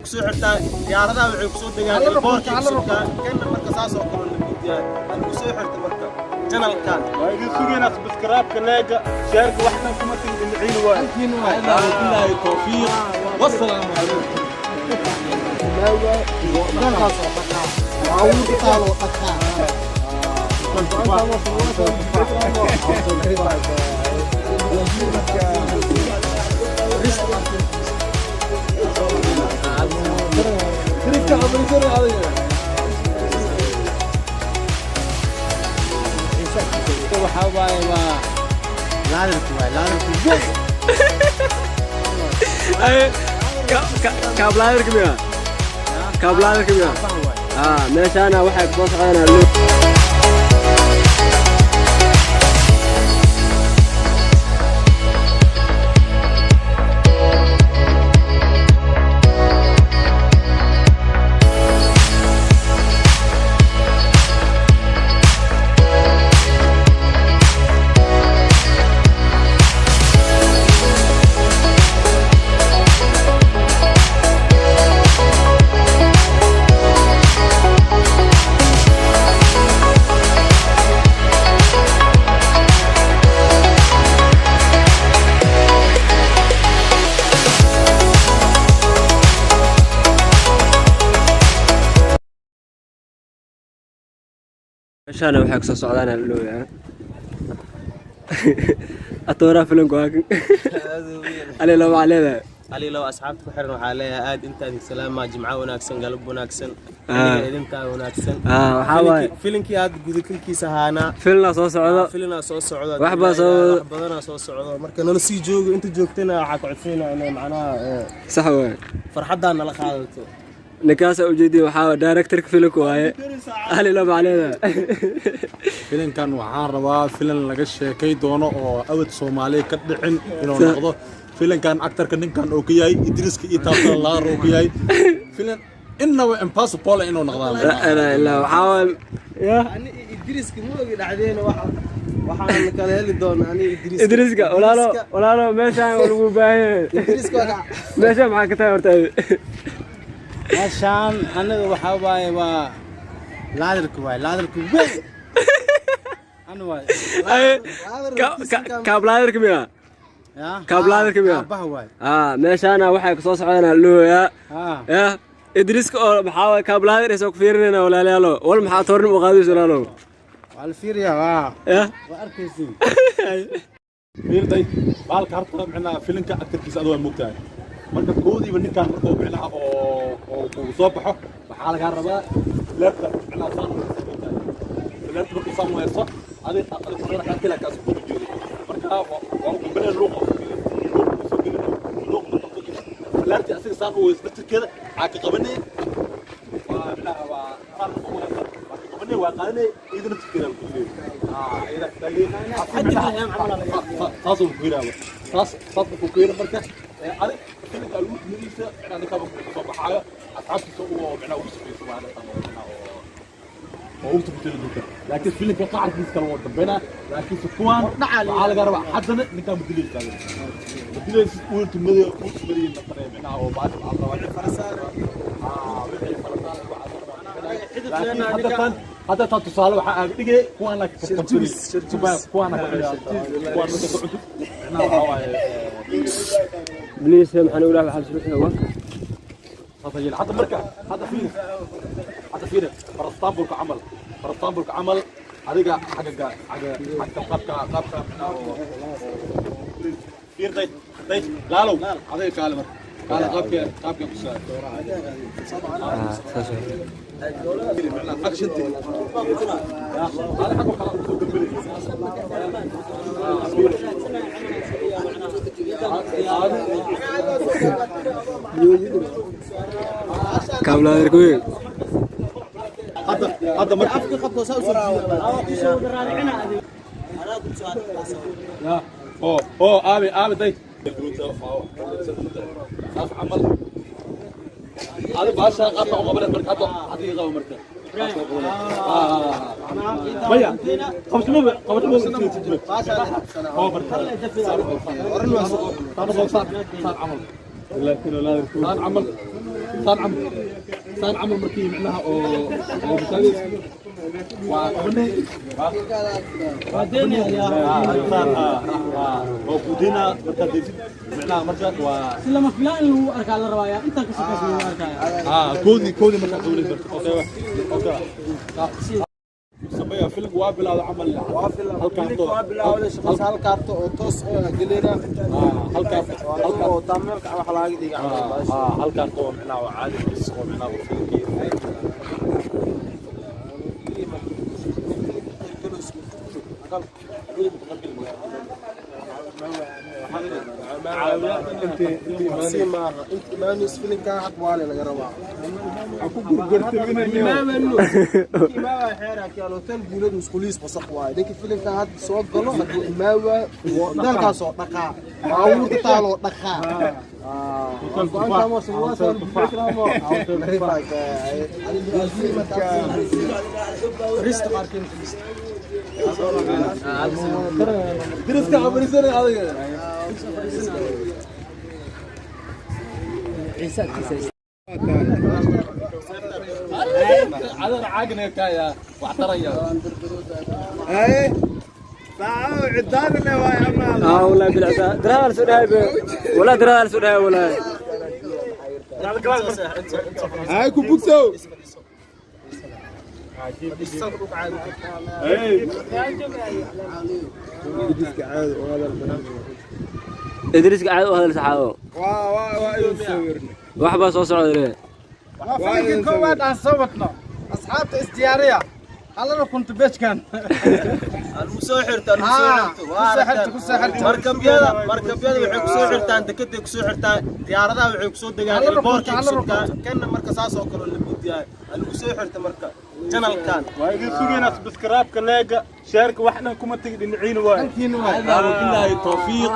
Kusoo xirtaa diyaaradaha, waxay kusoo degaan airportka kusoo degaan. Kanna marka saas oo kale la mid yahay aad kusoo xirta marka channelkan. Waa idin sugaynaa subscribe-ka, like-ga, share-ka, wax dhan kuma tegi dhinaciina waay. Billahi tawfiiq, wassalaamu calaykum. Dhankaas oo dhaqaa. Baabuurta loo dhaqaa. Waxaa waaye waa laadarku waay, laadarku weyn. Kaablaadarka miya? Kaablaadarka miya? Ah, meeshaana waxay kusoo socdaan loo. Meeshaana waxay kusoo socdaan looyaa atooraa filanku waakan ali loo maxaa leedahay? Alilow, asxaabta ku xiran waxaa leeyahay aad intaan idin salaamaa. Jimco wanaagsan, galab wanaagsan, xilliga idintaa wanaagsan. Ah, waxaa waaye Filinkii aad gudakalkiisa ahaanaa. Filna soo socdo. Filinaa soo socdo. Wax baa soo wax badanaa soo socdo. Marka nala sii joogo. Inta joogtana waxaa ka codsanayna inay macnaha Sax waaye. farxaddaa nala qaadato. Ninkaasa ujeediin waxaa waaye directorka filanku waaye. Ali loo maxaa leedahay? Filinkan waxaan rabaa filan laga sheekay doono oo awad Soomaaliya ka dhicin inuu noqdo filinkan. Actorka ninkan oo ka yahay Idriiska iyo taabtan laar oo ka yahay filan innaba impossible inuu noqdaan. La ilaaha illaa waxaa waaye ya. Ani Idriiska ma ogi dhacdeena, waxaan kala heli doonaa ani Idriiska. Idriiska, walaalo, walaalo, meeshaan waa lagu baahan yahay. Idriiska waa Meeshaan maxaa ka tahay horta? Meeshaan anaga waxaa waaye waa laadarku waay, laadarku weyn ana waay. Kaablaadarka miya? Kaablaadarka miya? Kaabaha waay. Ah, meeshaana waxay kusoo socdaan looyaa ya Idriiska oo maxaa waaye kaablaadir isoo ku fiirinayna. Walaalayaalo, wal maxaa toornim u qaadayso, walaalo? Waa la fiiriyaa, waa ya. Waa arkaysiin. Fiirday baalka horta micnaha filinka actorkiisa adoo waa moogtahay. Marka koodiiba ninkan markuu micnaha oo uu soo baxo, waxaa lagaa rabaa leebta micnaha saan u hayso moogtahay. Leebta markuu saan u hayso, adi ku kila kaas ku jeedo. Marka waa u gambale luuqa luuqa soo gelin luuqa marka soo gelin leebta asiga saan u hayso laftirkeeda aa ka qabanay, waa micnaha waa saan u hayso, waa ka qabanay, waa qaadanay iyada laftirkeeda ku gelin, iyada taagay saasuu ku yiraahdo, saas saas markuu ku yiraahdo. Marka adig filinka lagu tumadiisa micnaha ninkaa markuu soo baxaayo asxaabtiisa uu micnaha ugu safayso waa arrintan oo micnaha oo ugu safayso duka, laakiin filinka qacarkiisa kale waa dambeynaa. Laakiinse kuwaan waxaa laga rabaa haddana ninkaa madilaysa madilaysa uu tumadiyo uu tumadiyo naqanaya micnaha oo baasha waxaa la rabaa wixii farasaar. Laakiin hadda tan tusaale waxaa aaga dhigay kuwaan, laakiin kuwaan kuwaan marka ku cuntid micnaha waxaa waaye. Please, maxaan ugu dhahay waxaa la soo saas ayay hadda. Marka hadda fiiri, hadda fiiri farastaanbulka camal, farastaanbulka camal adiga xagga xagga xagga qaabka qaabka micnaha oo fiir day day laalow adiga kaale marka kaale qaabka qaabka ku saa saas waaye. Micnaha actionti hada xagga kala soo gambelay. Kaablaadarka weyn. Hadda hadda marka Afka qabto saa usoo jiida. Ya oo aabe aabe day saas camal adi baasha qaabka u qabaneed. Marka hadda adiga qaba, marka maya qabsamo qabsamo oo marka saan saan camal saan camal. Saan camal, saan camal markii micnaha oo bisaadis waa qabanay. Waa kudina markaad deysid micnaha marka waa Si lama filaan in lagu arkaa la rabaaya, intaan ka shaqeysa lagu arkaya. Koodi markaa qabanaysa marka. Okay, sameeya filimka waa bilaawda camal. Halkaan. Waa bilaawday shaqo, hal kaarto oo toos oo gelina. Halkaas, halkaas. Oo taameelka wax laga dhigaa. Halkaan oo micnaha waa caadi bis oo micnaha oo filimkii. Si maaha inta imaanayso filimkaa had waale laga rabaa. Hotel guulad musquliis wasaq waaye. Ninka filimka hadda soo galo hadduu imaan waayo, dalkaasoo dhaqaa, baabuurta taaloo dhaqaa. Dariska cabarisanay adiga. Adana caagna kaaya wax taraya. اه والله بالعسا دراهم سوداء، ولا دراهم سوداء ولا. Hay ku bugsow. Idriiska caadi u hadal saxaabo. Wax baa soo socda ilaa. Waa filimkii koowaad aan soo wadno. Asxaabta isdiyaariya, hallana kuntu beejkan. Lagu soo xirto, lagu soo xirto. Ku soo xirto, ku soo xirto. Markabyada waxay ku soo xirtaan dekeday, ku soo xirtaan diyaaradaha, waxay ku soo degaan airportkay ku soo degaan. Kanna marka saas oo kale la mid yahay lagu soo xirto marka janalkan. Waa idin sugaynaa subscribe-ka, like-ga, share-ka, wax dhan kuma tegi dhinaciina waaye. Dhankiina waay. وبالله التوفيق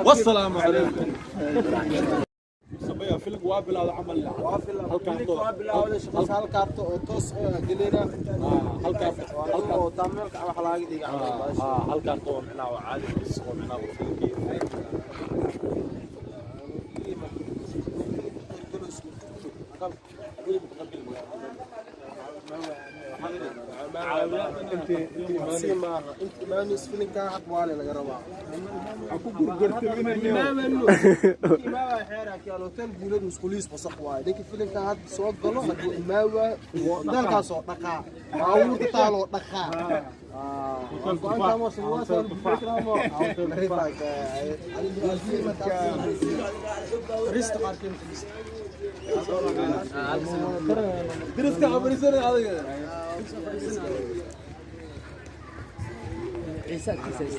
والسلام عليكم. sameeya filimka waa bilaawda camal. Halkaan. Waa bilaawday shaqo, hal kaarto oo toos oo gelina. Halkaas, halkaas. Oo taameelka wax laga dhigaa. Halkaan oo micnaha waa caadi bis oo micnaha oo filimkii. Si maaha inta imaanayso filimkaa had waale laga rabaa. Hotel guulad musquliis wasaq waaye. Ninka filimka hadda soo galo hadduu imaan waayo, dalkaasoo dhaqaa, baabuurta taaloo dhaqaa. Dariska cabarisanay adiga.